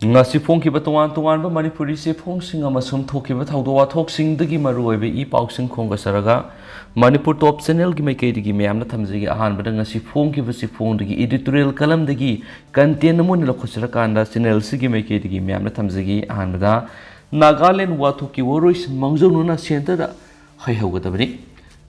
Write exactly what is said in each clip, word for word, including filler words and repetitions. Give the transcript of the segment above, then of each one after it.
ꯉꯁꯤ ꯐꯣꯡꯈꯤꯕ ꯇꯣꯉꯥꯟ ꯇꯣꯉꯥꯟꯕ ꯃꯅꯤꯄꯨꯔꯤ ꯆꯦꯐꯣꯡꯁꯤꯡ ꯑꯃꯁꯨꯡ ꯊꯣꯛꯈꯤꯕ ꯊꯧꯗꯣꯛ ꯋꯥꯊꯣꯛꯁꯤꯡꯗꯒꯤ ꯃꯔꯨꯑꯣꯏꯕ ꯏ ꯄꯥꯎꯁꯤꯡ ꯈꯣꯝꯒꯠꯆꯔꯒ ꯃꯅꯤꯄꯨꯔ ꯇꯣꯞ ꯆꯦꯅꯦꯜꯒꯤ ꯃꯥꯏꯀꯩꯗꯒꯤ ꯃꯌꯥꯝꯅ ꯊꯝꯖꯒꯦ꯫ ꯑꯍꯥꯟꯕꯗ ꯉꯁꯤ ꯐꯣꯡꯈꯤꯕ ꯆꯦꯐꯣꯡꯗꯒꯤ editorial columnꯗꯒꯤ content ꯑꯃ ꯑꯣꯏꯅ ꯂꯧꯈꯠꯆꯔꯀꯥꯟꯗ ꯆꯦꯅꯦꯜꯁꯤꯒꯤ ꯃꯥꯏꯀꯩꯗꯒꯤ ꯃꯌꯥꯝꯅ ꯊꯝꯖꯒꯦ꯫ ꯑꯍꯥꯟꯕꯗ ꯅꯥꯒꯥꯂꯦꯟ ꯋꯥꯊꯣꯛꯀꯤ ꯋꯥꯔꯣꯏꯁꯤꯟ ꯃꯥꯡꯖꯧꯅꯅ centreꯗ ꯍꯩꯍꯧꯒꯗꯕꯅꯤ꯫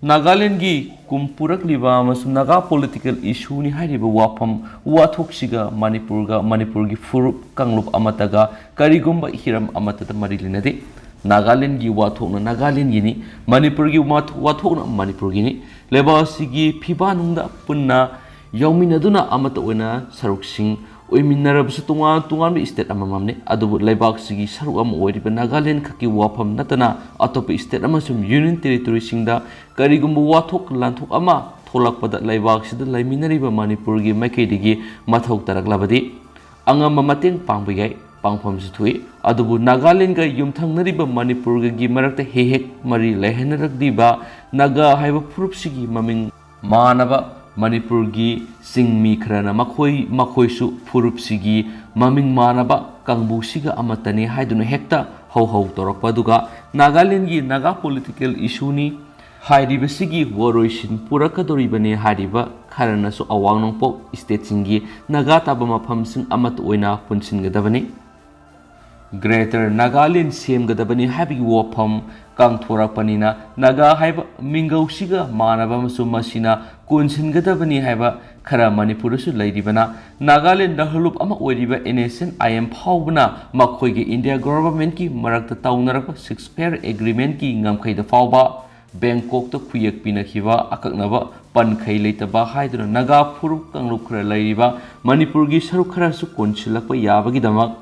ꯅꯥꯒꯥꯂꯦꯟꯒꯤ ꯀꯨꯝ ꯄꯨꯔꯛꯂꯤꯕ ꯑꯃꯁꯨꯡ ꯅꯥꯒꯥ political issueꯅꯤ ꯍꯥꯏꯔꯤꯕ ꯋꯥꯐꯝ ꯋꯥꯊꯣꯛꯁꯤꯒ ꯃꯅꯤꯄꯨꯔꯒ ꯃꯅꯤꯄꯨꯔꯒꯤ ꯐꯨꯔꯨꯞ ꯀꯥꯡꯂꯨꯞ ꯑꯃꯠꯇꯒ ꯀꯔꯤꯒꯨꯝꯕ ꯍꯤꯔꯝ ꯑꯃꯠꯇꯗ ꯃꯔꯤ ꯂꯩꯅꯗꯦ꯫ ꯅꯥꯒꯥꯂꯦꯟꯒꯤ ꯋꯥꯊꯣꯛꯅ ꯅꯥꯒꯥꯂꯦꯟꯒꯤꯅꯤ, ꯃꯅꯤꯄꯨꯔꯒꯤ ꯋꯥꯊꯣ-, ꯋꯥꯊꯣꯛꯅ ꯃꯅꯤꯄꯨꯔꯒꯤꯅꯤ꯫ ꯂꯩꯕꯥꯛ ꯑꯁꯤꯒꯤ ꯐꯤꯕꯥꯟꯅꯨꯡꯗ ꯄꯨꯟꯅ ꯌꯥꯎꯃꯤꯟꯅꯗꯨꯅ ꯑꯃꯠꯇ ꯑꯣꯏꯅ ꯁꯔꯨꯛꯁꯤꯡ ꯑꯣꯏꯃꯤꯟꯅꯔꯕꯁꯨ ꯇꯣꯉꯥꯟ ꯇꯣꯉꯥꯟꯕ state ꯑꯃꯃꯝꯅꯤ꯫ ꯑꯗꯨꯕꯨ ꯂꯩꯕꯥꯛꯁꯤꯒꯤ ꯁꯔꯨꯛ ꯑꯃ ꯑꯣꯏꯔꯤꯕ ꯅꯥꯒꯥꯂꯦꯟ ꯈꯛꯀꯤ ꯋꯥꯐꯝ ꯅꯠꯇꯅ ꯑꯇꯣꯞꯄ state ꯑꯃꯁꯨꯡ union territoryꯁꯤꯡꯗ ꯀꯔꯤꯒꯨꯝꯕ ꯋꯥꯊꯣꯛ ꯂꯥꯟꯊꯣꯛ ꯑꯃ ꯊꯣꯛꯂꯛꯄꯗ ꯂꯩꯕꯥꯛꯁꯤꯗ ꯂꯩꯃꯤꯟꯅꯔꯤꯕ ꯃꯅꯤꯄꯨꯔꯒꯤ ꯃꯥꯏꯀꯩꯗꯒꯤ ꯃꯊꯧ ꯇꯥꯔꯛꯂꯕꯗꯤ ꯑꯉꯝꯕ ꯃꯇꯦꯡ ꯄꯥꯡꯕ ꯌꯥꯏ, ꯄꯥꯡꯐꯝꯁꯨ ꯊꯣꯛꯏ꯫ ꯑꯗꯨꯕꯨ ꯅꯥꯒꯥꯂꯦꯟꯒ ꯌꯨꯝꯊꯪꯅꯔꯤꯕ ꯃꯅꯤꯄꯨꯔꯒꯒꯤ ꯃꯔꯛꯇ ꯍꯦꯛ ꯍꯦꯛ ꯃꯔꯤ ꯂꯩꯍꯟꯅꯔꯛꯂꯤꯕ ꯅꯥꯒꯥ ꯍꯥꯏꯕ ꯐꯨꯔꯨꯞꯁꯤꯒꯤ ꯃꯃꯤꯡ ꯃꯥꯟꯅꯕ ꯃꯅꯤꯄꯨꯔꯒꯤ ꯆꯤꯡꯃꯤ ꯈꯔꯅ ꯃꯈꯣꯏ, ꯃꯈꯣꯏꯁꯨ ꯐꯨꯔꯨꯞꯁꯤꯒꯤ ꯃꯃꯤꯡ ꯃꯥꯟꯅꯕ ꯀꯥꯡꯕꯨꯁꯤꯒ ꯑꯃꯠꯇꯅꯤ ꯍꯥꯏꯗꯨꯅ ꯍꯦꯛꯇ ꯍꯧ ꯍꯧ ꯇꯧꯔꯛꯄ ꯑꯗꯨꯒ ꯅꯥꯒꯥꯂꯦꯟꯒꯤ ꯅꯥꯒꯥ political issueꯅꯤ ꯍꯥꯏꯔꯤꯕꯁꯤꯒꯤ ꯋꯥꯔꯣꯏꯁꯤꯟ ꯄꯨꯔꯛꯀꯗꯧꯔꯤꯕꯅꯤ ꯍꯥꯏꯔꯤꯕ ꯈꯔꯅꯁꯨ ꯑꯋꯥꯡ ꯅꯣꯡꯄꯣꯛ stateꯁꯤꯡꯒꯤ ꯅꯥꯒꯥ ꯇꯥꯕ ꯃꯐꯝꯁꯤꯡ ꯑꯃꯠꯇ ꯑꯣꯏꯅ ꯄꯨꯟꯁꯤꯟꯒꯗꯕꯅꯤ꯫ Greater Nagaland ꯁꯦꯝꯒꯗꯕꯅꯤ ꯍꯥꯏꯕꯒꯤ ꯋꯥꯐꯝ ꯀꯥꯡꯊꯣꯔꯛꯄꯅꯤꯅ ꯅꯥꯒꯥ ꯍꯥꯏꯕ ꯃꯤꯡꯒꯧꯁꯤꯒ ꯃꯥꯟꯅꯕ ꯑꯃꯁꯨꯡ ꯃꯁꯤꯅ ꯀꯣꯟꯁꯤꯟꯒꯗꯕꯅꯤ ꯍꯥꯏꯕ ꯈꯔ ꯃꯅꯤꯄꯨꯔꯗꯁꯨ ꯂꯩꯔꯤꯕꯅ ꯅꯥꯒꯥꯂꯦꯟꯗ ꯂꯨꯞ ꯑꯃ ꯑꯣꯏꯔꯤꯕ NSCN-IM ꯐꯥꯎꯕꯅ ꯃꯈꯣꯏꯒꯤ India governmentꯀꯤ ꯃꯔꯛꯇ ꯇꯧꯅꯔꯛꯄ ceasefire agreementꯀꯤ ꯉꯝꯈꯩꯗ ꯐꯥꯎꯕ ꯕꯦꯡꯀꯣꯛꯇ ꯈꯨꯌꯦꯛ ꯄꯤꯅꯈꯤꯕ ꯑꯀꯛꯅꯕ ꯄꯟꯈꯩ ꯂꯩꯇꯕ ꯍꯥꯏꯗꯨꯅ ꯅꯥꯒꯥ ꯐꯨꯔꯨꯞ ꯀꯥꯡꯂꯨꯞ ꯈꯔ ꯂꯩꯔꯤꯕ ꯃꯅꯤꯄꯨꯔꯒꯤ ꯁꯔꯨꯛ ꯈꯔꯁꯨ ꯀꯣꯟꯁꯤꯜꯂꯛꯄ ꯌꯥꯕꯒꯤꯗꯃꯛ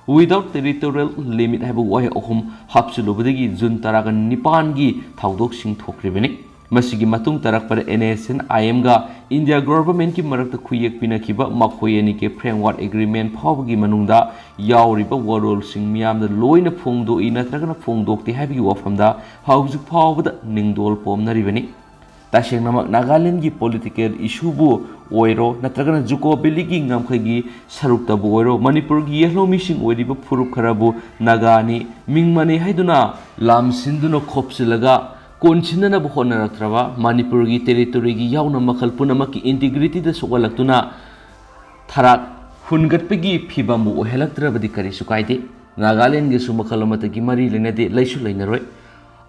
without territorial limit ꯍꯥꯏꯕ ꯋꯥꯍꯩ ꯑꯍꯨꯝ ꯍꯥꯞꯆꯤꯜꯂꯨꯕꯗꯒꯤ ꯖꯨꯟ ꯇꯔꯥꯒ ꯅꯤꯄꯥꯟꯒꯤ ꯊꯧꯗꯣꯛꯁꯤꯡ ꯊꯣꯛꯈ꯭ꯔꯤꯕꯅꯤ꯫ ꯃꯁꯤꯒꯤ ꯃꯇꯨꯡ ꯇꯥꯔꯛꯄꯗ NSCN-IMꯒ India governmentꯀꯤ ꯃꯔꯛꯇ ꯈꯨꯌꯦꯛ ꯄꯤꯅꯈꯤꯕ ꯃꯈꯣꯏ ꯑꯅꯤꯒꯤ framework agreement ꯐꯥꯎꯕꯒꯤ ꯃꯅꯨꯡꯗ ꯌꯥꯎꯔꯤꯕ ꯋꯥꯔꯣꯜꯁꯤꯡ ꯃꯤꯌꯥꯝꯗ ꯂꯣꯏꯅ ꯐꯣꯡꯗꯣꯛꯏ ꯅꯠꯇ꯭ꯔꯒꯅ ꯐꯣꯡꯗꯣꯛꯇꯦ ꯍꯥꯏꯕꯒꯤ ꯋꯥꯐꯝꯗ ꯍꯧꯖꯤꯛ ꯐꯥꯎꯕꯗ ꯅꯤꯡꯗꯣꯜ ꯄꯣꯝꯅꯔꯤꯕꯅꯤ꯫ ꯇꯁꯦꯡꯅꯃꯛ ꯅꯥꯒꯥꯂꯦꯟꯒꯤ ꯄꯣꯂꯤꯇꯤꯀꯦꯜ ꯏꯁꯨꯕꯨ ꯑꯣꯏꯔꯣ, ꯅꯠꯇ꯭ꯔꯒꯅ ꯖꯨꯀꯣ ꯚꯦꯂꯤꯒꯤ ꯉꯝꯈꯩꯒꯤ ꯁꯔꯨꯛꯇꯕꯨ ꯑꯣꯏꯔꯣ, ꯃꯅꯤꯄꯨꯔꯒꯤ ꯌꯦꯜꯍꯧꯃꯤꯁꯤꯡ ꯑꯣꯏꯔꯤꯕ ꯐꯨꯔꯨꯞ ꯈꯔꯕꯨ ꯅꯥꯒꯥꯅꯤ, ꯃꯤꯡ ꯃꯥꯟꯅꯩ ꯍꯥꯏꯗꯨꯅ ꯂꯥꯝꯁꯤꯟꯗꯨꯅ ꯈꯣꯞꯆꯤꯜꯂꯒ ꯀꯣꯟꯁꯤꯟꯅꯅꯕ ꯍꯣꯠꯅꯔꯛꯇ꯭ꯔꯕ, ꯃꯅꯤꯄꯨꯔꯒꯤ ꯇꯦꯔꯤꯇꯣꯔꯤꯒꯤ ꯌꯥꯎꯅ ꯃꯈꯜ ꯄꯨꯝꯅꯃꯛꯀꯤ ꯏꯟꯇꯤꯒ꯭ꯔꯤꯇꯤꯗ ꯁꯣꯛꯍꯜꯂꯛꯇꯨꯅ ꯊꯔꯥꯛ ꯍꯨꯟꯒꯠꯄꯒꯤ ꯐꯤꯕꯝꯕꯨ ꯑꯣꯏꯍꯜꯂꯛꯇ꯭ꯔꯕꯗꯤ ꯀꯔꯤꯁꯨ ꯀꯥꯏꯗꯦ꯫ ꯅꯥꯒꯥꯂꯦꯟꯒꯁꯨ ꯃꯈꯜ ꯑꯃꯠꯇꯒꯤ ꯃꯔꯤ ꯂꯩꯅꯗꯦ, ꯂꯩꯁꯨ ꯂꯩꯅꯔꯣꯏ꯫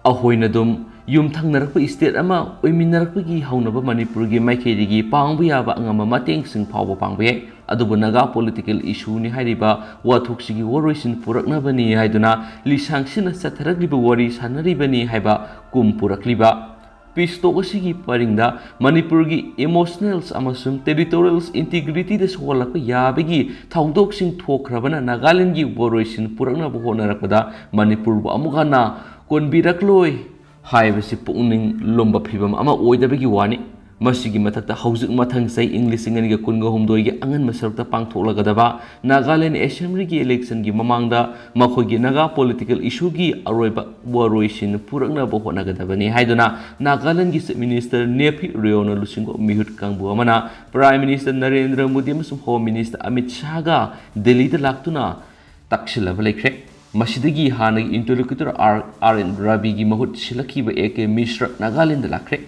ꯑꯩꯈꯣꯏꯅ ꯑꯗꯨꯝ ꯌꯨꯝꯊꯪꯅꯔꯛꯄ ꯏꯁꯇꯦꯠ ꯑꯃ ꯑꯣꯏꯃꯤꯟꯅꯔꯛꯄꯒꯤ ꯍꯧꯅꯕ ꯃꯅꯤꯄꯨꯔꯒꯤ ꯃꯥꯏꯀꯩꯗꯒꯤ ꯄꯥꯡꯕ ꯌꯥꯕ ꯑꯉꯝꯕ ꯃꯇꯦꯡꯁꯤꯡ ꯐꯥꯎꯕ ꯄꯥꯡꯕ ꯌꯥꯏ꯫ ꯑꯗꯨꯕꯨ ꯅꯥꯒꯥ ꯄꯣꯂꯤꯇꯤꯀꯦꯜ ꯏꯁꯨꯅꯤ ꯍꯥꯏꯔꯤꯕ ꯋꯥꯊꯣꯛꯁꯤꯒꯤ ꯋꯥꯔꯣꯏꯁꯤꯟ ꯄꯨꯔꯛꯅꯕꯅꯤ ꯍꯥꯏꯗꯨꯅ ꯂꯤꯁꯥꯡꯁꯤꯟꯅ ꯆꯠꯊꯔꯛꯂꯤꯕ ꯋꯥꯔꯤ ꯁꯥꯟꯅꯔꯤꯕꯅꯤ ꯍꯥꯏꯕ ꯀꯨꯝ ꯄꯨꯔꯛꯂꯤꯕ ꯄꯤꯁ ꯇꯣꯛ ꯑꯁꯤꯒꯤ ꯄꯔꯤꯡꯗ ꯃꯅꯤꯄꯨꯔꯒꯤ ꯏꯃꯣꯁꯅꯦꯜꯁ ꯑꯃꯁꯨꯡ ꯇꯦꯔꯤꯇꯣꯔꯤꯌꯦꯜꯁ ꯏꯟꯇꯤꯒ꯭ꯔꯤꯇꯤꯗ ꯁꯣꯛꯍꯜꯂꯛꯄ ꯌꯥꯕꯒꯤ ꯊꯧꯗꯣꯛꯁꯤꯡ ꯊꯣꯛꯈ꯭ꯔꯕꯅ ꯅꯥꯒꯥꯂꯦꯟꯒꯤ ꯋꯥꯔꯣꯏꯁꯤꯟ ꯄꯨꯔꯛꯅꯕ ꯍꯣꯠꯅꯔꯛꯄꯗ ꯃꯅꯤꯄꯨꯔꯕꯨ ꯑꯃꯨꯛ ꯍꯟꯅ ꯀꯣꯟꯕꯤꯔꯛꯂꯣꯏ ꯍꯥꯏꯕꯁꯤ ꯄꯨꯛꯅꯤꯡ ꯂꯨꯝꯕ ꯐꯤꯕꯝ ꯑꯃ ꯑꯣꯏꯗꯕꯒꯤ ꯋꯥꯅꯤ꯫ ꯃꯁꯤꯒꯤ ꯃꯊꯛꯇ ꯍꯧꯖꯤꯛ ꯃꯊꯪ ꯆꯍꯤ ꯏꯪ ꯂꯤꯁꯤꯡ ꯑꯅꯤꯒ ꯀꯨꯟꯒ ꯍꯨꯝꯗꯣꯏꯒꯤ ꯑꯉꯟꯕ ꯁꯔꯨꯛꯇ ꯄꯥꯡꯊꯣꯛꯂꯒꯗꯕ ꯅꯥꯒꯥꯂꯦꯟ ꯑꯦꯁꯦꯝꯕ꯭ꯂꯤꯒꯤ ꯏꯂꯦꯛꯁꯟꯒꯤ ꯃꯃꯥꯡꯗ ꯃꯈꯣꯏꯒꯤ ꯅꯥꯒꯥ ꯄꯣꯂꯤꯇꯤꯀꯦꯜ ꯏꯁꯨꯒꯤ ꯑꯔꯣꯏꯕ ꯋꯥꯔꯣꯏꯁꯤꯟ ꯄꯨꯔꯛꯅꯕ ꯍꯣꯠꯅꯒꯗꯕꯅꯤ ꯍꯥꯏꯗꯨꯅ ꯅꯥꯒꯥꯂꯦꯟꯒꯤ ꯆꯤꯐ ꯃꯤꯅꯤꯁꯇꯔ ꯅꯦꯐꯤ ꯔꯤꯑꯣꯅ ꯂꯨꯆꯤꯡꯕ ꯃꯤꯍꯨꯠ ꯀꯥꯡꯕꯨ ꯑꯃꯅ ꯄ꯭ꯔꯥꯏꯝ ꯃꯤꯅꯤꯁꯇꯔ ꯅꯔꯦꯟꯗ꯭ꯔ ꯃꯣꯗꯤ ꯑꯃꯁꯨꯡ ꯍꯣꯝ ꯃꯤꯅꯤꯁꯇꯔ ꯑꯃꯤꯠ ꯁꯥꯍꯒ ꯗꯦꯜꯂꯤꯗ ꯂꯥꯛꯇꯨꯅ ꯇꯛꯁꯤꯜꯂꯕ ꯂꯩꯈ꯭ꯔꯦ꯫ ꯃꯁꯤꯗꯒꯤ ꯍꯥꯟꯅꯒꯤ ꯏꯟꯇꯔꯂꯣꯀ꯭ꯌꯨꯇꯔ ꯑꯥꯔ ꯑꯥꯔ ꯑꯦꯟ ꯔꯕꯤꯒꯤ ꯃꯍꯨꯠ ꯁꯤꯜꯂꯛꯈꯤꯕ ꯑꯦ ꯀꯦ ꯃꯤꯁ꯭ꯔ ꯅꯥꯒꯥꯂꯦꯟꯗ ꯂꯥꯛꯈ꯭ꯔꯦ꯫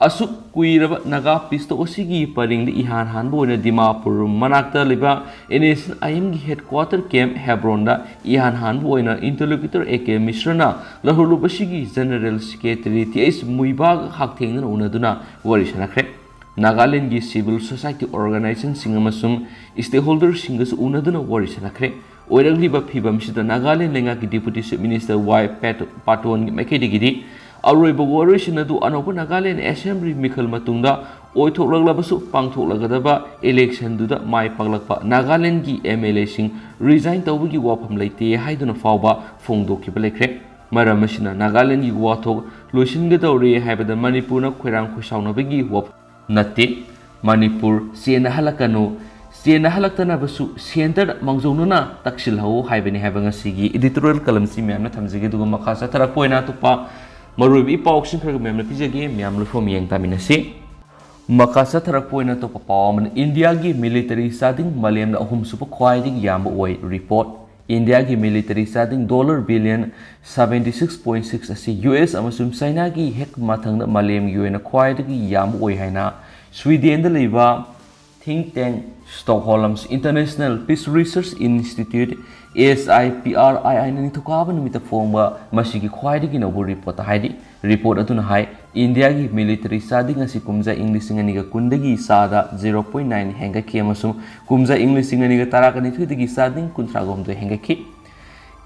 ꯑꯁꯨꯛ ꯀꯨꯏꯔꯕ ꯅꯥꯒꯥ ꯄꯤꯁ ꯇꯣꯛ ꯑꯁꯤꯒꯤ ꯄꯔꯤꯡꯗ ꯏꯍꯥꯟ ꯍꯥꯟꯕ ꯑꯣꯏꯅ ꯗꯤꯃꯥꯄꯨꯔ ꯃꯅꯥꯛꯇ ꯂꯩꯕ ꯑꯦꯟ ꯑꯦꯁ ꯑꯥꯏ ꯑꯦꯝꯒꯤ ꯍꯦꯗꯀ꯭ꯋꯥꯇꯔ ꯀꯦꯝꯞ ꯍꯦꯕ꯭ꯔꯣꯟꯗ ꯏꯍꯥꯟ ꯍꯥꯟꯕ ꯑꯣꯏꯅ ꯏꯟꯇꯔꯂꯣꯀ꯭ꯌꯨꯇꯔ ꯑꯦ ꯀꯦ ꯃꯤꯁ꯭ꯔꯅ ꯂꯧꯍꯧꯔꯨꯕꯁꯤꯒꯤ ꯖꯦꯅꯔꯦꯜ ꯁꯦꯀ꯭ꯔꯦꯇꯔꯤ ꯇꯤ ꯑꯩꯆ ꯃꯨꯏꯕꯥꯒ ꯍꯛꯊꯦꯡꯅꯅ ꯎꯅꯗꯨꯅ ꯋꯥꯔꯤ ꯁꯥꯟꯅꯈ꯭ꯔꯦ꯫ ꯅꯥꯒꯥꯂꯦꯟꯒꯤ ꯁꯤꯚꯤꯜ ꯁꯣꯁꯥꯏꯇꯤ ꯑꯣꯔꯒꯅꯥꯏꯖꯦꯁꯟꯁꯤꯡ ꯑꯃꯁꯨꯡ ꯁ꯭ꯇꯦꯛꯍꯣꯜꯗꯔꯁꯤꯡꯒꯁꯨ ꯎꯅꯗꯨꯅ ꯋꯥꯔꯤ ꯁꯥꯟꯅꯈ꯭ꯔꯦ꯫ ꯑꯣꯏꯔꯛꯂꯤꯕ ꯐꯤꯕꯝꯁꯤꯗ ꯅꯥꯒꯥꯂꯦꯟ ꯂꯩꯉꯥꯛꯀꯤ ꯗꯤꯄꯨꯇꯤ ꯆꯤꯐ ꯃꯤꯅꯤꯁꯇꯔ ꯋꯥꯏ ꯄꯦꯠ-, ꯄꯥꯇꯣꯟꯒꯤ ꯃꯥꯏꯀꯩꯗꯒꯤꯗꯤ ꯑꯔꯣꯏꯕ ꯋꯥꯔꯣꯏꯁꯤꯟ ꯑꯗꯨ ꯑꯅꯧꯕ ꯅꯥꯒꯥꯂꯦꯟ ꯑꯦꯁꯦꯝꯕ꯭ꯂꯤ ꯃꯤꯈꯜ ꯃꯇꯨꯡꯗ ꯑꯣꯏꯊꯣꯛꯂꯛꯂꯕꯁꯨ ꯄꯥꯡꯊꯣꯛꯂꯒꯗꯕ ꯏꯂꯦꯛꯁꯟꯗꯨꯗ ꯃꯥꯏ ꯄꯥꯛꯂꯛꯄ ꯅꯥꯒꯥꯂꯦꯟꯒꯤ ꯑꯦꯝ ꯑꯦꯜ ꯑꯦꯁꯤꯡ ꯔꯤꯖꯥꯏꯟ ꯇꯧꯕꯒꯤ ꯋꯥꯐꯝ ꯂꯩꯇꯦ ꯍꯥꯏꯗꯨꯅ ꯐꯥꯎꯕ ꯐꯣꯡꯗꯣꯛꯈꯤꯕ ꯂꯩꯈ꯭ꯔꯦ꯫ ꯃꯔꯝ ꯑꯁꯤꯅ ꯅꯥꯒꯥꯂꯦꯟꯒꯤ ꯋꯥꯊꯣꯛ ꯂꯣꯏꯁꯤꯟꯒꯗꯧꯔꯦ ꯍꯥꯏꯕꯗ ꯃꯅꯤꯄꯨꯔꯅ ꯈꯣꯏꯔꯥꯡ ꯈꯣꯏꯁꯥꯎꯅꯕꯒꯤ ꯋꯥꯐꯝ ꯅꯠꯇꯦ꯫ ꯃꯅꯤꯄꯨꯔ ꯆꯦꯟꯅꯍꯜꯂꯛꯀꯅꯨ, ꯆꯦꯟꯅꯍꯜꯂꯛꯇꯅꯕꯁꯨ ꯁꯦꯟꯇꯔꯗ ꯃꯥꯡꯖꯧꯅꯅ ꯇꯛꯁꯤꯜꯍꯧ ꯍꯥꯏꯕꯅꯤ ꯍꯥꯏꯕ ꯉꯁꯤꯒꯤ ꯏꯗꯤꯇꯣꯔꯤꯌꯦꯜ ꯀꯂꯝꯁꯤ ꯃꯌꯥꯝꯅ ꯊꯝꯖꯒꯦ꯫ ꯑꯗꯨꯒ ꯃꯈꯥ ꯆꯠꯊꯔꯛꯄ ꯑꯣꯏꯅ ꯑꯇꯣꯞꯄ ꯃꯔꯨꯑꯣꯏꯕ ꯏ ꯄꯥꯎꯁꯤꯡ ꯈꯔꯒ ꯃꯌꯥꯝꯅ ꯄꯤꯖꯒꯦ, ꯃꯌꯥꯝ ꯂꯣꯏꯐꯝ ꯌꯦꯡ ꯇꯥꯃꯤꯟꯅꯁꯤ꯫ ꯃꯈꯥ ꯆꯠꯊꯔꯛꯄ ꯑꯣꯏꯅ ꯑꯇꯣꯞꯄ ꯄꯥꯎ ꯑꯃꯅ, ꯏꯟꯗꯤꯌꯥꯒꯤ ꯃꯤꯂꯤꯇꯔꯤ ꯆꯥꯗꯤꯡ ꯃꯥꯂꯦꯝꯗ ꯑꯍꯨꯝꯁꯨꯕ ꯈ꯭ꯋꯥꯏꯗꯒꯤ ꯌꯥꯝꯕ ꯑꯣꯏ꯫ ꯔꯤꯄꯣꯔꯠ꯫ ꯏꯟꯗꯤꯌꯥꯒꯤ ꯃꯤꯂꯤꯇꯔꯤ ꯆꯥꯗꯤꯡ dollar billion seventy six point six ꯑꯁꯤ ꯌꯨ ꯑꯦꯁ ꯑꯃꯁꯨꯡ ꯆꯥꯏꯅꯥꯒꯤ ꯍꯦꯛ ꯃꯊꯪꯗ ꯃꯥꯂꯦꯝꯒꯤ ꯑꯣꯏꯅ ꯈ꯭ꯋꯥꯏꯗꯒꯤ ꯌꯥꯝꯕ ꯑꯣꯏ ꯍꯥꯏꯅ ꯁ꯭ꯋꯤꯗꯦꯟꯗ ꯂꯩꯕ think tank Stockholm's International Peace Research Institute, S I P R I I ꯅ ꯅꯤꯡꯊꯧꯀꯥꯕ ꯅꯨꯃꯤꯠꯇ ꯐꯣꯡꯕ ꯃꯁꯤꯒꯤ ꯈ꯭ꯋꯥꯏꯗꯒꯤ ꯅꯧꯕ ꯔꯤꯄꯣꯔꯠꯇ ꯍꯥꯏꯔꯤ꯫ ꯔꯤꯄꯣꯔꯠ ꯑꯗꯨꯅ ꯍꯥꯏ, ꯏꯟꯗꯤꯌꯥꯒꯤ ꯃꯤꯂꯤꯇꯔꯤ ꯆꯥꯗꯤꯡ ꯑꯁꯤ ꯀꯨꯝꯖꯥ ꯏꯪ ꯂꯤꯁꯤꯡ ꯑꯅꯤꯒ ꯀꯨꯟꯗꯒꯤ ꯆꯥꯗ zero point nine ꯍꯦꯟꯒꯠꯈꯤ ꯑꯃꯁꯨꯡ ꯀꯨꯝꯖꯥ ꯏꯪ ꯂꯤꯁꯤꯡ ꯑꯅꯤꯒ ꯇꯔꯥꯒ ꯅꯤꯊꯣꯏꯗꯒꯤ ꯆꯥꯗꯤꯡ ꯀꯨꯟꯊ꯭ꯔꯥꯒ ꯍꯨꯝꯗꯣꯏ ꯍꯦꯟꯒꯠꯈꯤ꯫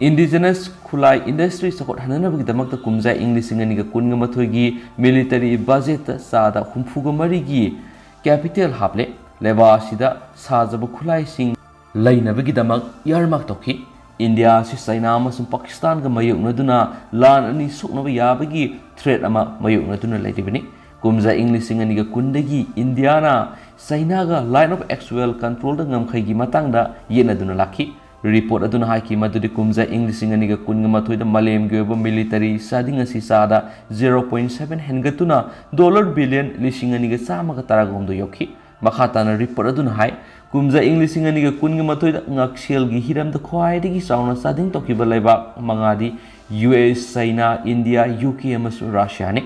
Indigenous ꯈꯨꯠꯂꯥꯏ ꯏꯟꯗꯁꯇ꯭ꯔꯤ ꯆꯥꯎꯈꯠꯍꯟꯅꯕꯒꯤꯗꯃꯛꯇ ꯀꯨꯝꯖꯥ ꯏꯪ ꯂꯤꯁꯤꯡ ꯑꯅꯤꯒ ꯀꯨꯟꯒ ꯃꯥꯊꯣꯏꯒꯤ ꯃꯤꯂꯤꯇꯔꯤ ꯕꯖꯦꯠꯇ ꯆꯥꯗ ꯍꯨꯝꯐꯨꯒ ꯃꯔꯤꯒꯤ ꯀꯦꯄꯤꯇꯦꯜ ꯍꯥꯞꯂꯦ꯫ ꯂꯩꯕꯥꯛ ꯑꯁꯤꯗ ꯁꯥꯖꯕ ꯈꯨꯠꯂꯥꯏꯁꯤꯡ ꯂꯩꯅꯕꯒꯤꯗꯃꯛ ꯏꯌꯥꯔꯃꯥꯔꯛ ꯇꯧꯈꯤ꯫ ꯏꯟꯗꯤꯌꯥ ꯑꯁꯤ ꯆꯥꯏꯅꯥ ꯑꯃꯁꯨꯡ ꯄꯥꯀꯤꯁꯇꯥꯟꯒ ꯃꯥꯌꯣꯛꯅꯗꯨꯅ ꯂꯥꯟ ꯑꯅꯤ ꯁꯣꯛꯅꯕ ꯌꯥꯕꯒꯤ ꯊ꯭ꯔꯦꯠ ꯑꯃ ꯃꯥꯌꯣꯛꯅꯗꯨꯅ ꯂꯩꯔꯤꯕꯅꯤ꯫ ꯀꯨꯝꯖꯥ ꯏꯪ ꯂꯤꯁꯤꯡ ꯑꯅꯤꯒ ꯀꯨꯟꯗꯒꯤ ꯏꯟꯗꯤꯌꯥꯅ ꯆꯥꯏꯅꯥꯒ Line of Actual Controlꯗ ꯉꯝꯈꯩꯒꯤ ꯃꯇꯥꯡꯗ ꯌꯦꯠꯅꯗꯨꯅ ꯂꯥꯛꯈꯤ꯫ ꯔꯤꯄꯣꯔꯠ ꯑꯗꯨꯅ ꯍꯥꯏꯈꯤ ꯃꯗꯨꯗꯤ ꯀꯨꯝꯖꯥ ꯏꯪ ꯂꯤꯁꯤꯡ ꯑꯅꯤꯒ ꯀꯨꯟꯒ ꯃꯥꯊꯣꯏꯗ ꯃꯥꯂꯦꯝꯒꯤ ꯑꯣꯏꯕ ꯃꯤꯂꯤꯇꯔꯤ ꯆꯥꯗꯤꯡ ꯑꯁꯤ ꯆꯥꯗ zero point seven ꯍꯦꯟꯒꯠꯇꯨꯅ ꯗꯣꯂꯔ ꯕꯤꯂꯤꯌꯟ ꯂꯤꯁꯤꯡ ꯑꯅꯤꯒ ꯆꯥꯝꯃꯒ ꯇꯔꯥꯒ ꯍꯨꯝꯗꯣꯏ ꯌꯧꯈꯤ꯫ ꯃꯈꯥ ꯇꯥꯅ ꯔꯤꯄꯣꯔꯠ ꯑꯗꯨꯅ ꯍꯥꯏ, ꯀꯨꯝꯖꯥ ꯏꯪ ꯂꯤꯁꯤꯡ ꯑꯅꯤꯒ ꯀꯨꯟꯒ ꯃꯥꯊꯣꯏꯗ ꯉꯥꯛꯁꯦꯜꯒꯤ ꯍꯤꯔꯝꯗ ꯈ꯭ꯋꯥꯏꯗꯒꯤ ꯆꯥꯎꯅ ꯆꯥꯗꯤꯡ ꯇꯧꯈꯤꯕ ꯂꯩꯕꯥꯛ ꯃꯉꯥꯗꯤ U S, China, India, U K ꯑꯃꯁꯨꯡ ꯔꯁꯤꯌꯥꯅꯤ꯫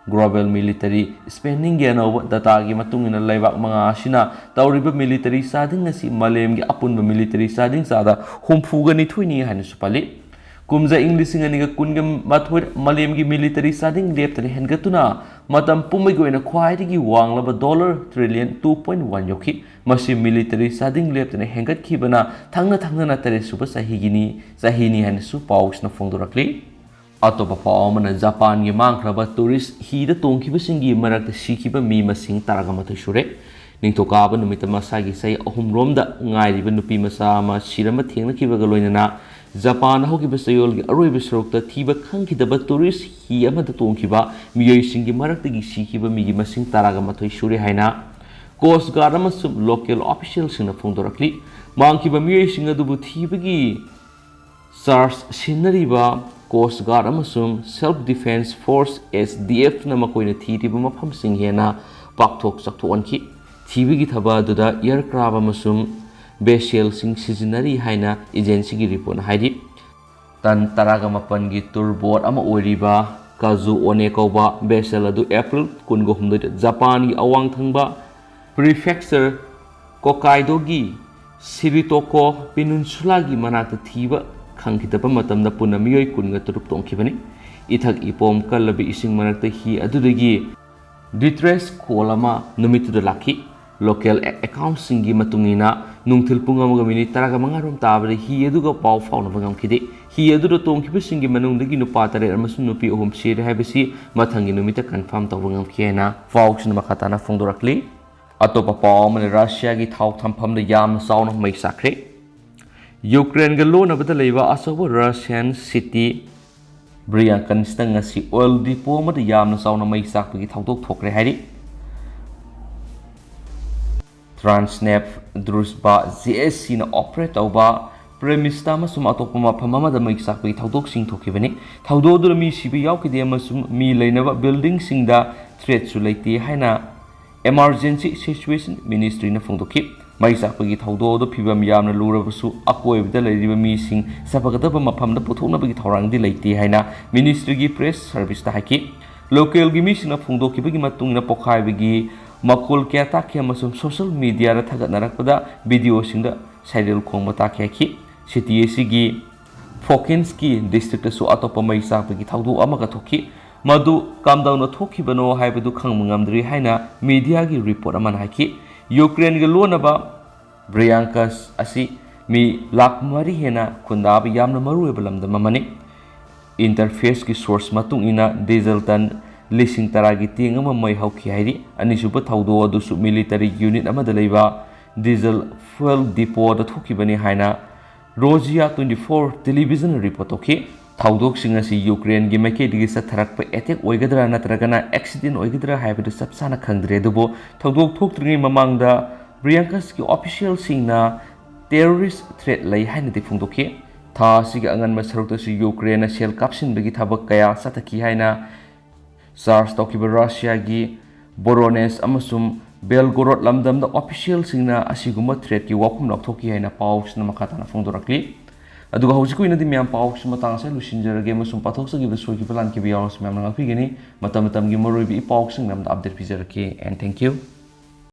Global Military Spendingꯒꯤ ꯑꯅꯧꯕ ꯗꯇꯥꯒꯤ ꯃꯇꯨꯡ ꯏꯟꯅ ꯂꯩꯕꯥꯛ ꯃꯉꯥ ꯑꯁꯤꯅ ꯇꯧꯔꯤꯕ ꯃꯤꯂꯤꯇꯔꯤ ꯆꯥꯗꯤꯡ ꯑꯁꯤ ꯃꯥꯂꯦꯝꯒꯤ ꯑꯄꯨꯟꯕ ꯃꯤꯂꯤꯇꯔꯤ ꯆꯥꯗꯤꯡ ꯆꯥꯗ ꯍꯨꯝꯐꯨꯒ ꯅꯤꯊꯣꯏꯅꯤ ꯍꯥꯏꯅꯁꯨ ꯄꯜꯂꯤ꯫ ꯀꯨꯝꯖꯥ ꯏꯪ ꯂꯤꯁꯤꯡ ꯑꯅꯤꯒ ꯀꯨꯟꯒ ꯃꯥꯊꯣꯏ ꯃꯥꯂꯦꯝꯒꯤ ꯃꯤꯂꯤꯇꯔꯤ ꯆꯥꯗꯤꯡ ꯂꯦꯞꯇꯅ ꯍꯦꯟꯒꯠꯇꯨꯅ ꯃꯇꯝ ꯄꯨꯝꯕꯒꯤ ꯑꯣꯏꯅ ꯈ꯭ꯋꯥꯏꯗꯒꯤ ꯋꯥꯡꯂꯕ dollar trillion two point one ꯌꯧꯈꯤ꯫ ꯃꯁꯤ ꯃꯤꯂꯤꯇꯔꯤ ꯆꯥꯗꯤꯡ ꯂꯦꯞꯇꯅ ꯍꯦꯟꯒꯠꯈꯤꯕꯅ ꯊꯪꯅ ꯊꯪꯅꯅ ꯇꯔꯦꯠꯁꯨꯕ ꯆꯍꯤꯒꯤꯅꯤ, ꯆꯍꯤꯅꯤ ꯍꯥꯏꯅꯁꯨ ꯄꯥꯎꯁꯤꯅ ꯐꯣꯡꯗꯣꯔꯛꯂꯤ꯫ ꯑꯇꯣꯞꯄ ꯄꯥꯎ ꯑꯃꯅ, ꯖꯄꯥꯟꯒꯤ ꯃꯥꯡꯈ꯭ꯔꯕ ꯇꯨꯔꯤꯁ ꯍꯤꯗ ꯇꯣꯡꯈꯤꯕꯁꯤꯡꯒꯤ ꯃꯔꯛꯇ ꯁꯤꯈꯤꯕ ꯃꯤ ꯃꯁꯤꯡ ꯇꯔꯥꯒ ꯃꯥꯊꯣꯏ ꯁꯨꯔꯦ꯫ ꯅꯤꯡꯊꯧꯀꯥꯕ ꯅꯨꯃꯤꯠꯇ ꯃꯁꯥꯒꯤ ꯆꯍꯤ ꯑꯍꯨꯝ ꯔꯣꯝꯗ ꯉꯥꯏꯔꯤꯕ ꯅꯨꯄꯤ ꯃꯆꯥ ꯑꯃ ꯁꯤꯔꯝꯕ ꯊꯦꯡꯅꯈꯤꯕꯒ ꯂꯣꯏꯅꯅ ꯖꯄꯥꯟꯗ ꯍꯧꯈꯤꯕ ꯆꯌꯣꯜꯒꯤ ꯑꯔꯣꯏꯕ ꯁꯔꯨꯛꯇ ꯊꯤꯕ ꯈꯪꯈꯤꯗꯕ ꯇꯨꯔꯤꯁ ꯍꯤ ꯑꯃꯗ ꯇꯣꯡꯈꯤꯕ ꯃꯤꯑꯣꯏꯁꯤꯡꯒꯤ ꯃꯔꯛꯇꯒꯤ ꯁꯤꯈꯤꯕ ꯃꯤꯒꯤ ꯃꯁꯤꯡ ꯇꯔꯥꯒ ꯃꯥꯊꯣꯏ ꯁꯨꯔꯦ ꯍꯥꯏꯅ Coast Guard ꯑꯃꯁꯨꯡ local officialꯁꯤꯡꯅ ꯐꯣꯡꯗꯣꯔꯛꯂꯤ꯫ ꯃꯥꯡꯈꯤꯕ ꯃꯤꯑꯣꯏꯁꯤꯡ ꯑꯗꯨꯕꯨ ꯊꯤꯕꯒꯤ search ꯁꯤꯟꯅꯔꯤꯕ Coast Guard ꯑꯃꯁꯨꯡ Self Defense Force, S D F ꯅ ꯃꯈꯣꯏꯅ ꯊꯤꯔꯤꯕ ꯃꯐꯝꯁꯤꯡ ꯍꯦꯟꯅ ꯄꯥꯛꯊꯣꯛ ꯆꯥꯎꯊꯣꯛꯍꯟꯈꯤ꯫ ꯊꯤꯕꯒꯤ ꯊꯕꯛ ꯑꯗꯨꯗ aircraft ꯑꯃꯁꯨꯡ vessel ꯁꯤꯡ ꯁꯤꯖꯤꯟꯅꯔꯤ ꯍꯥꯏꯅ agency ꯒꯤ report ꯅ ꯍꯥꯏꯔꯤ꯫ ꯇꯟ ꯇꯔꯥꯒ ꯃꯥꯄꯟꯒꯤ tour boat ꯑꯃ ꯑꯣꯏꯔꯤꯕ Kazu One ꯀꯧꯕ vessel ꯑꯗꯨ April ꯀꯨꯟꯒ ꯍꯨꯝꯗꯣꯏꯗ ꯖꯄꯥꯟꯒꯤ ꯑꯋꯥꯡ ꯊꯪꯕ prefecture Hokkaido ꯒꯤ Shiretoko Peninsula ꯒꯤ ꯃꯅꯥꯛꯇ ꯊꯤꯕ ꯈꯪꯈꯤꯗꯕ ꯃꯇꯝꯗ ꯄꯨꯟꯅ ꯃꯤꯑꯣꯏ ꯀꯨꯟꯒ ꯇꯔꯨꯛ ꯇꯣꯡꯈꯤꯕꯅꯤ꯫ ꯏꯊꯛ ꯏꯄꯣꯝ ꯀꯜꯂꯕ ꯏꯁꯤꯡ ꯃꯔꯛꯇ ꯍꯤ ꯑꯗꯨꯗꯒꯤ distress call ꯑꯃ ꯅꯨꯃꯤꯠꯇꯨꯗ ꯂꯥꯛꯈꯤ꯫ Local account ꯁꯤꯡꯒꯤ ꯃꯇꯨꯡ ꯏꯟꯅ, ꯅꯨꯡꯊꯤꯜ ꯄꯨꯡ ꯑꯃꯒ minute ꯇꯔꯥꯒ ꯃꯉꯥ ꯔꯣꯝ ꯇꯥꯕꯗ ꯍꯤ ꯑꯗꯨꯒ ꯄꯥꯎ ꯐꯥꯎꯅꯕ ꯉꯝꯈꯤꯗꯦ꯫ ꯍꯤ ꯑꯗꯨꯗ ꯇꯣꯡꯈꯤꯕꯁꯤꯡꯒꯤ ꯃꯅꯨꯡꯗꯒꯤ ꯅꯨꯄꯥ ꯇꯔꯦꯠ ꯑꯃꯁꯨꯡ ꯅꯨꯄꯤ ꯑꯍꯨꯝ ꯁꯤꯔꯦ ꯍꯥꯏꯕꯁꯤ ꯃꯊꯪꯒꯤ ꯅꯨꯃꯤꯠꯇ confirm ꯇꯧꯕ ꯉꯝꯈꯤ ꯍꯥꯏꯅ ꯄꯥꯎꯁꯤꯡꯅ ꯃꯈꯥ ꯇꯥꯅ ꯐꯣꯡꯗꯣꯔꯛꯂꯤ꯫ ꯑꯇꯣꯞꯄ ꯄꯥꯎ ꯑꯃꯅ, Russia ꯒꯤ ꯊꯥꯎ ꯊꯝꯐꯝꯗ ꯌꯥꯝꯅ ꯆꯥꯎꯅ ꯃꯩ ꯆꯥꯛꯈ꯭ꯔꯦ꯫ Ukraine ꯒ ꯂꯣꯟꯅꯕꯗ ꯂꯩꯕ ꯑꯆꯧꯕ Russian city Bryansk ꯇ ꯉꯁꯤ oil depot ꯑꯃꯗ ꯌꯥꯝꯅ ꯆꯥꯎꯅ ꯃꯩ ꯆꯥꯛꯄꯒꯤ ꯊꯧꯗꯣꯛ ꯊꯣꯛꯈ꯭ꯔꯦ ꯍꯥꯏꯔꯤ꯫ Transneft Druzhba, J S C ꯅ operate ꯇꯧꯕ Przemyśl ꯑꯃꯁꯨꯡ ꯑꯇꯣꯞꯄ ꯃꯐꯝ ꯑꯃꯗ ꯃꯩ ꯆꯥꯛꯄꯒꯤ ꯊꯧꯗꯣꯛꯁꯤꯡ ꯊꯣꯛꯈꯤꯕꯅꯤ꯫ ꯊꯧꯗꯣꯛ ꯑꯗꯨꯗ ꯃꯤ ꯁꯤꯕ ꯌꯥꯎꯈꯤꯗꯦ ꯑꯃꯁꯨꯡ ꯃꯤ ꯂꯩꯅꯕ building ꯁꯤꯡꯗ threat ꯁꯨ ꯂꯩꯇꯦ ꯍꯥꯏꯅ Emergency Situation Ministry ꯅ ꯐꯣꯡꯗꯣꯛꯈꯤ꯫ ꯃꯩ ꯆꯥꯛꯄꯒꯤ ꯊꯧꯗꯣꯛ ꯑꯗꯨ ꯐꯤꯚꯝ ꯌꯥꯝꯅ ꯂꯨꯔꯕꯁꯨ, ꯑꯀꯣꯏꯕꯗ ꯂꯩꯔꯤꯕ ꯃꯤꯁꯤꯡ ꯆꯠꯄꯒꯗꯕ ꯃꯐꯝꯗ ꯄꯨꯊꯣꯛꯅꯕꯒꯤ ꯊꯧꯔꯥꯡꯗꯤ ꯂꯩꯇꯦ ꯍꯥꯏꯅ ministry ꯒꯤ press service ꯇ ꯍꯥꯏꯈꯤ꯫ Local ꯒꯤ ꯃꯤꯁꯤꯡꯅ ꯐꯣꯡꯗꯣꯛꯈꯤꯕꯒꯤ ꯃꯇꯨꯡ ꯏꯟꯅ, ꯄꯣꯈꯥꯏꯕꯒꯤ ꯃꯈꯣꯜ ꯀꯌꯥ ꯇꯥꯈꯤ ꯑꯃꯁꯨꯡ social media ꯗ ꯊꯥꯒꯠꯅꯔꯛꯄꯗ video ꯁꯤꯡꯗ siren ꯈꯣꯡꯕ ꯇꯥꯈꯤ ꯍꯥꯏꯈꯤ꯫ City ꯑꯁꯤꯒꯤ Vokhinsky district ꯇꯁꯨ ꯑꯇꯣꯞꯄ ꯃꯩ ꯆꯥꯛꯄꯒꯤ ꯊꯧꯗꯣꯛ ꯑꯃꯒ ꯊꯣꯛꯈꯤ꯫ ꯃꯗꯨ ꯀꯝꯗꯧꯅ ꯊꯣꯛꯈꯤꯕꯅꯣ ꯍꯥꯏꯕꯗꯨ ꯈꯪꯕ ꯉꯝꯗ꯭ꯔꯤ ꯍꯥꯏꯅ media ꯒꯤ report ꯑꯃꯅ ꯍꯥꯏꯈꯤ꯫ Ukraine ꯒ ꯂꯣꯟꯅꯕ Bryansk ꯑꯁꯤ ꯃꯤ ꯂꯥꯈ ꯃꯔꯤ ꯍꯦꯟꯅ ꯈꯨꯟꯗꯥꯕ ꯌꯥꯝꯅ ꯃꯔꯨꯑꯣꯏꯕ ꯂꯝꯗꯝ ꯑꯃꯅꯤ꯫ Interfax ꯀꯤ source ꯃꯇꯨꯡ ꯏꯟꯅ, diesel ton ꯂꯤꯁꯤꯡ ꯇꯔꯥꯒꯤ tank ꯑꯃ ꯃꯩ ꯍꯧꯈꯤ ꯍꯥꯏꯔꯤ꯫ ꯑꯅꯤꯁꯨꯕ ꯊꯧꯗꯣꯛ ꯑꯗꯨꯁꯨ military unit ꯑꯃꯗ ꯂꯩꯕ diesel fuel depot ꯗ ꯊꯣꯛꯈꯤꯕꯅꯤ ꯍꯥꯏꯅ Rossiya twenty-four television ꯅ report ꯇꯧꯈꯤ꯫ ꯊꯧꯗꯣꯛꯁꯤꯡ ꯑꯁꯤ Ukraine ꯒꯤ ꯃꯥꯏꯀꯩꯗꯒꯤ ꯆꯠꯊꯔꯛꯄ attack ꯑꯣꯏꯒꯗ꯭ꯔꯥ ꯅꯠꯇ꯭ꯔꯒꯅ accident ꯑꯣꯏꯒꯗ꯭ꯔꯥ ꯍꯥꯏꯕꯗꯨ ꯆꯞ ꯆꯥꯅ ꯈꯪꯗ꯭ꯔꯦ, ꯑꯗꯨꯕꯨ ꯊꯧꯗꯣꯛ ꯊꯣꯛꯇ꯭ꯔꯤꯉꯩ ꯃꯃꯥꯡꯗ Bryansk ꯀꯤ official ꯁꯤꯡꯅ terrorist threat ꯂꯩ ꯍꯥꯏꯅꯗꯤ ꯐꯣꯡꯗꯣꯛꯈꯤ꯫ ꯊꯥ ꯑꯁꯤꯒꯤ ꯑꯉꯟꯕ ꯁꯔꯨꯛꯇꯁꯨ ꯌꯨꯀ꯭ꯔꯦꯟꯅ ꯁꯦꯜ ꯀꯥꯞꯁꯤꯟꯕꯒꯤ ꯊꯕꯛ ꯀꯌꯥ ꯆꯠꯊꯈꯤ ꯍꯥꯏꯅ ꯆꯥꯔꯖ ꯇꯧꯈꯤꯕ ꯔꯁꯤꯌꯥꯒꯤ ꯕꯣꯔꯣꯅꯦꯁ ꯑꯃꯁꯨꯡ ꯕꯦꯜꯒꯣꯔꯣꯗ ꯂꯝꯗꯝꯗ ꯑꯣꯐꯤꯁꯤꯌꯦꯜꯁꯤꯡꯅ ꯑꯁꯤꯒꯨꯝꯕ ꯊ꯭ꯔꯦꯠꯀꯤ ꯋꯥꯐꯝ ꯂꯧꯊꯣꯛꯈꯤ ꯍꯥꯏꯅ ꯄꯥꯎꯁꯤꯅ ꯃꯈꯥ ꯇꯥꯅ ꯐꯣꯡꯗꯣꯔꯛꯂꯤ꯫ ꯑꯗꯨꯒ ꯍꯧꯖꯤꯛꯀꯤ ꯑꯣꯏꯅꯗꯤ ꯃꯌꯥꯝ ꯄꯥꯎꯁꯤ ꯃꯇꯥꯡ ꯑꯁꯤꯗ ꯂꯣꯏꯁꯤꯟꯖꯔꯒꯦ ꯑꯃꯁꯨꯡ ꯄꯥꯊꯣꯛꯆꯈꯤꯕꯗ ꯁꯣꯏꯈꯤꯕ ꯂꯥꯟꯈꯤꯕ ꯌꯥꯎꯔꯁꯨ ꯃꯌꯥꯝꯅ ꯉꯥꯛꯄꯤꯒꯅꯤ꯫ ꯃꯇꯝ ꯃꯇꯝꯒꯤ ꯃꯔꯨꯑꯣꯏꯕ ꯏ ꯄꯥꯎꯁꯤꯡ ꯃꯌꯥꯝꯗ ꯑꯞꯗꯦꯠ ꯄꯤꯖꯔꯛꯀꯦ꯫ And thank you.